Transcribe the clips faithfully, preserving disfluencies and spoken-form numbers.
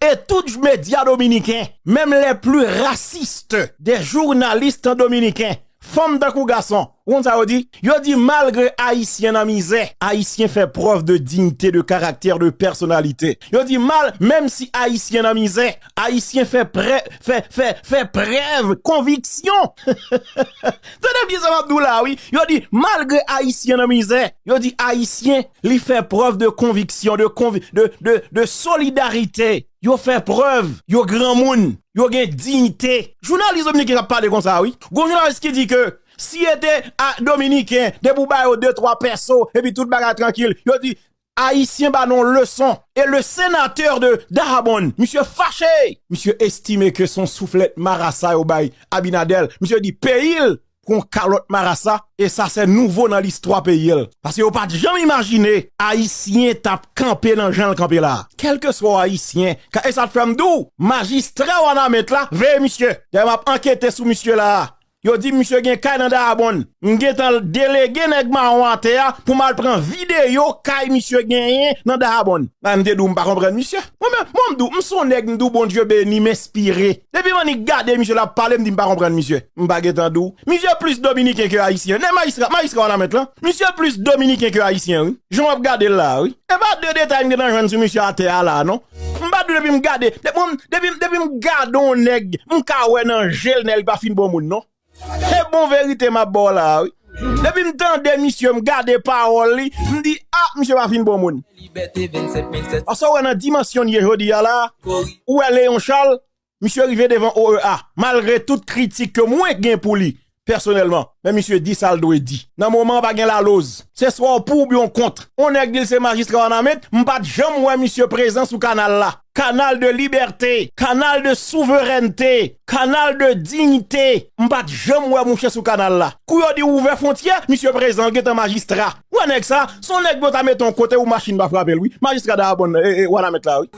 E tout medya dominiken, menm les plus racistes des journalistes dominicains, fanm tankou gason, ou konn sa yo di? Yo di malgre Ayisyen nan mizè, Ayisyen fè prèv de dignité, de caractère, de personnalité. Yo di mal, menm si Ayisyen nan mizè, Ayisyen fè prè, fè, fè, fè prèv konviksyon. Tande byen sa m ap di w la, wi. Yo di, malgre Ayisyen nan mizè, yo di Ayisyen, li fè prèv de konviksyon, de konvi-, de, de, de solidarite. Yo fè prèv, yo granmoun, yo gen diyite. Jounalis dominiken k ap pale konsa, wi. Gon jounalis ki di ke si ete a, dominiken, depi w ba yo de, twa pèso, epi tout bagay trankil, yo di, Ayisyen ba nou leson. E le sénateur de Dajabón, misye fache. Misye estime ke se yon souflèt marasa yo bay Abinader. Misye di peyi l pran kalòt marasa, e sa se nouvo nan listwa peyi l. Paske yo pa t janm imajine Ayisyen t ap kanpe nan jan l kanpe la. Kèlkeswa w Ayisyen, ka, e sa t fè m di w, majistra Wanament la, veye misye. Dayè m ap ankete sou misye la. Yo di misye gen kay nan Dajabón. M gentan delege nèg mawon atè a pou m al pran videyo kay misye genyen nan Dajabón. Mwen, m te di w m pa konprann misye. Mwen menm, mwen m di w, m se yon nèg, m di w Bondye beni m, enspire. Depi m annik gade misye l ap pale, m di m pa konprann misye. M pa gentan di w. Misye plis dominiken ke ayisyen. Nèg majistra, majistra Wanament lan. Misye plis dominiken ke ayisyen, wi. Jan w ap gade l la, wi. E pa de detay m gentan jwenn sou misye atè a la, non. M pa di w depi m gade, depi m, depi m, depi m gade yon nèg, m ka wè nan je l nèg li pa fin bon moun, non. Se bon verite m ap ba w la a, wi. Depi m tande misye, m gade pawòl li, m di, a, misye pa fin bon moun. Paske w wè nan dimansyon n ye jodi a la, ou wè Léon Charles, misye rive devan O E A. Malgre tout kritik ke mwen gen pou li, pèsonèlman, men misye di sa l dwe di. Nan moman an pa gen laloz. Se swa w pou oubyen w kont. On nèg di l se majistra Wanament, m pa t janm wè misye prezan sou kanal la. Canal de liberté, canal de souveraineté, canal de dignité. M pa t janm wè mouche sou kanal la. Kou yo di ouvè fwontyè, misye prezan, l gentan majistra. Ou wè nèg sa, se yon nèg pou yo ta mete yon kote pou machin pa frape l, wi. Majistra Dajabón, e, e, Wanament la, wi.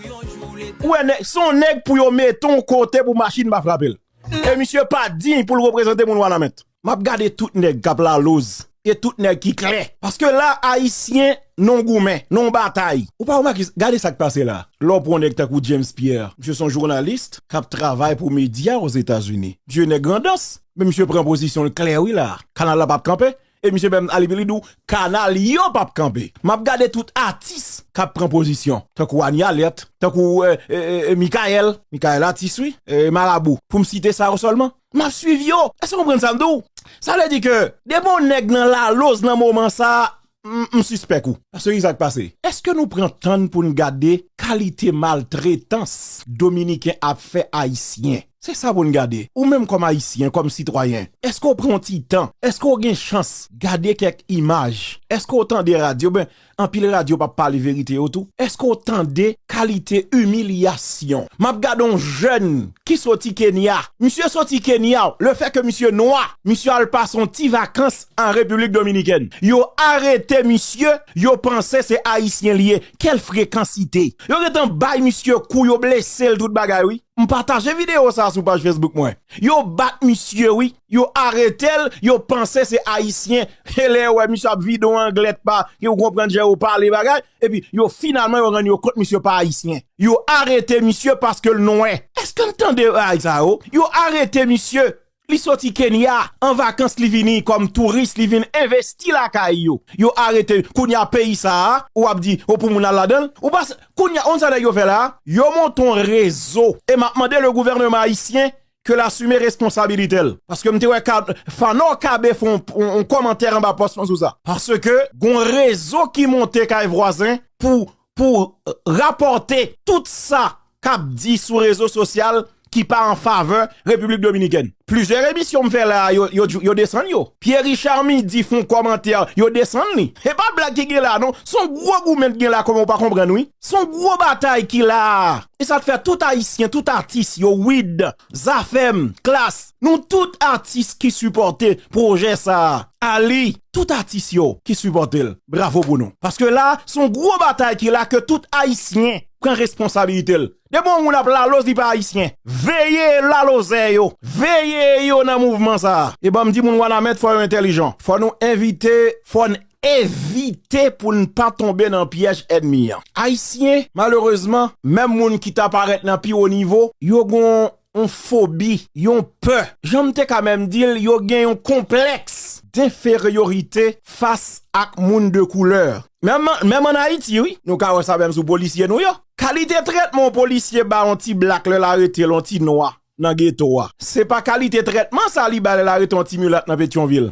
Ou wè nèg, se yon nèg pou yo mete yon kote pou machin pa frape l. E misye pa diy pou l reprezante moun Wanament. M ap gade tout nèg k ap laloz e tout nèg ki klè. Paske la, Ayisyen, nan yon goumen, nan yon batay. Ou pa remake, gade sa k pase la. Lè w pran yon nèg tankou James Pierre, misye se yon jounalis k ap travay pou medya Ozetazini. Misye nèg Grandans, men misye pran pozisyon l klè wi la. Kanal la p ap kanpe. E misye menm ale pi li di w, kanal yo p ap kanpe. M ap gade tout atis k ap pran pozisyon. Tankou Anie Alerte, tankou, e, e, e, e, Mikael, Mikael atis wi, e, Marabou. Pou m site sa yo sèlman. M ap swiv yo. Èske w konprann sa m di w? Sa vle di ke depi yon nèg nan laloz nan moman sa a, m, m sispèk ou. Paske ki sa k pase? Èske nou pran tan n pou n gade kalite maltretans Dominiken ap fè Ayisyen? Se sa pou n gade. Ou menm kòm Ayisyen, kòm sitwayen, èske w pran yon ti tan? Èske w gen chans gade kèk imaj? Èske w tande radyo? Ben, anpil radyo p ap pale verite yo tou. Èske w tande kalite imilyasyon? M ap gade yon jèn ki soti Kenya. Misye soti Kenya, lefètke misye nwa, misye al pase yon ti vakans an Repiblik Dominikèn. Yo arete misye, yo panse se Ayisyen li ye. Kèl frekansite! Yo gentan bay misye kou, yo blese l, tout bagay, wi. M pataje videyo sa a sou paj Facebook mwen. Yo bat misye, wi. Yo arete l, yo panse se Ayisyen. E lè yo wè misye ap vide yon anglèt pa, yo konprann jan yo pale bagay. Epi, yo finalman, yo rann yo kont misye pa Ayisyen. Yo arete misye paske l nwè. Èske n tande bagay sa yo? Yo arete misye. Li soti Kenya, an vakans li vini kòm touris, li vin envesti lakay yo. Yo arete, kounye a peyi sa a, ou ap di, o pou moun al ladan l? Ou pa, kounye a, ou konn sa nèg yo fè la a? Yo monte yon rezo. E m ap mande le gouvernement haïtien ke l asime responsabilite l. Paske m te wè ka, Fanò Kabe fè yon, yon, yon kòmantè anba pòs mwen sou sa. Paske gon rezo ki monte kay vwazen pou, pou rapòte tout sa k ap di sou rezo sosyal ki pa an favè Repiblik Dominikèn. Plizyè emisyon m fè la a, yo, yo, yo desann yo. Pierre Richard Midi fè yon kòmantè, yo desann li. E pa blag ki gen la non. Se yon gwo goumen k gen la, kòman w pa konprann wi. Se yon gwo batay ki la a. E sa k fè tout Ayisyen, tout atis yo, Wid, Zafèm, Klass, nou tout atis ki sipòte pwojè sa a. Ali, tout atis yo ki sipòte l. Bravo pou nou. Paske la, se yon gwo batay ki la ke tout Ayisyen pran responsabilite l. Depi yon moun ap laloz, li pa Ayisyen. Veye lalozè yo. Veye yo nan mouvman sa a. E ban m di moun Wanament, fò yo entèlijan. Fò nou envite, fò n evite pou n pa tonbe nan pyèj ènmi an. Ayisyen, malerezman, menm moun ki ta parèt nan pi wo nivo, yo gon yon fobi, yon pè. Jan m te ka menm di l, yo gen yon konplèks denferyorite fas ak moun de koulè. Menm, menm ann Ayiti, wi, nou ka wè sa menm sou polisye nou yo. Kalite trètman yon polisye ba yon ti blak lè l arete l, yon ti nwa nan geto a. Se pa kalite trètman sa li ba lè l arete yon ti milat nan Petyonvil.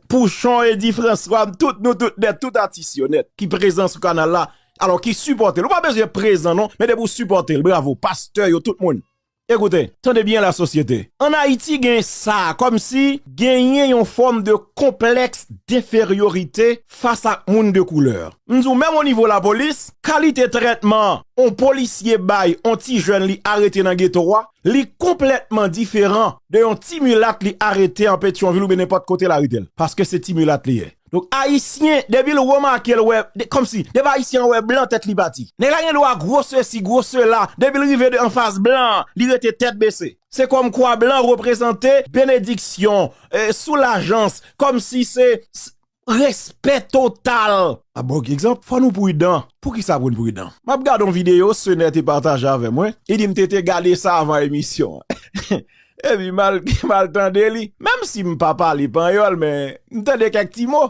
Pouchon, Edi Franswa, tout nou tout nèt, tout atis yo nèt ki prezan sou kanal la, alò ki sipòte l. Ou pa bezwen prezan non, men depi w sipòte l, bravo, pastè yo, tout moun. Ekoute, tande byen lasosyete. Ann Ayiti gen sa, kòmsi genyen yon fòm de konplèks denferyorite fas ak moun de koulè. M di w, menm o nivo lapolis, kalite trètman yon polisye bay yon ti jèn li arete nan geto a, li konplètman diferan de yon ti milat li arete an Petyonvil oubyen nenpòt kote l arete l. Paske se ti milat li ye. Donk, Ayisyen, depi l remake l wè, de- kòmsi, depi Ayisyen an wè blan, tèt li pati. Nèg la gen dwa gwo sesi, gwo sela, depi l rive de anfas blan an, li rete tèt bese. Se kòmkwa blan reprezante benediksyon, eh, soulajans, kòmsi se s- respè total. A ba w egzanp, fò nou pridan. Poukisa pou n pridan? M ap gade yon videyo, Senè te pataje avè mwen. Li di m te te gade sa avan emisyon an. Epi m al, m al tande li. Menm si m pa pale panyòl, men m tande kèk ti mo.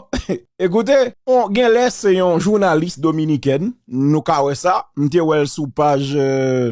Ekoute, on, gen lè se yon jounalis dominikèn, nou ka wè sa, m te wè l sou paj, euh,